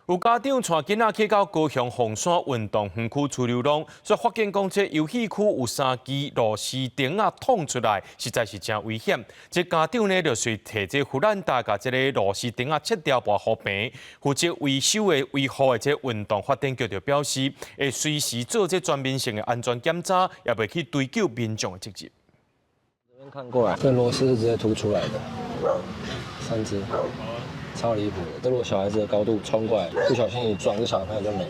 有家長帶囡仔去到高雄鳳山運動園區儲流廊，煞發現講這遊戲區有三支螺絲釘仔捅出來，實在是誠危險。這家長呢就隨提這護欄帶共這个螺絲釘仔切掉跋予棚。負責維修的維護的這運動發展局就表示，會隨時做這全面性的安全檢查，也袂去追究民眾的責任。這邊看過來，這螺絲是直接凸出來的，三支。超離譜的，這如果小孩子的高度衝過來，不小心一撞，這小朋友就沒了。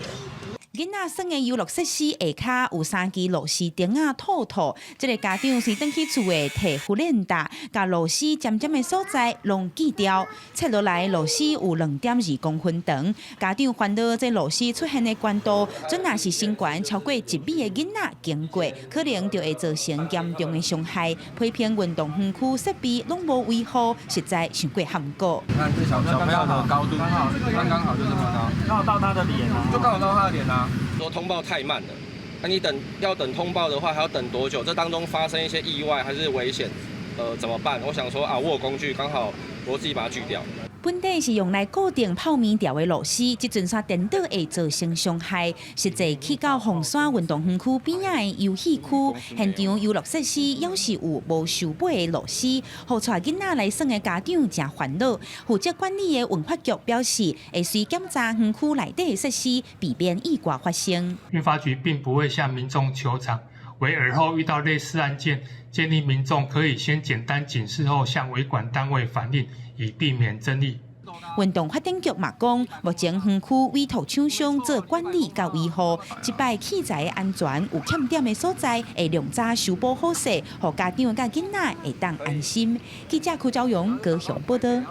囡仔耍的遊樂設施下跤有三支螺絲釘仔凸凸，這个家長隨轉去厝的提護鏈帶，共螺絲尖尖的所在攏鋸掉，切落來螺絲有2.2公分長。家長煩惱這螺絲出現的懸度，準若是身懸超過1米的囡仔經過，可能就會造成嚴重的傷害。批評運動園區設備攏無維護，實在傷過含糊。你看這小小朋友的高度，剛好剛剛好就這麼高，剛好到他的臉啊，就剛好到他的臉啊。說通報太慢了，那你等要等通報的話，還要等多久？這當中發生一些意外還是危險，怎麼辦？我想說啊，我有工具，剛好我自己把它鋸掉。本底是用來固定泡麵條的螺絲，這陣煞顛倒會造成傷害。實際去到鳳山運動園區邊仔的遊戲區，現場遊樂設施猶是有無修補的螺絲，予帶囡仔來耍的家長誠煩惱。負責管理的運發局表示，會隨檢查園區內底的設施，避免意外發生。運發局並不會向民眾求償，惟爾後遇到類似案件，建議民眾可以先簡單警示後向維管單位反映，以避免爭議。運動發展局嘛講，目前園區委託廠商做管理佮維護，這擺器材的安全有欠點的所在，會量早修補好勢，予家長佮囡仔會當安心。記者柯昭勇高雄報道。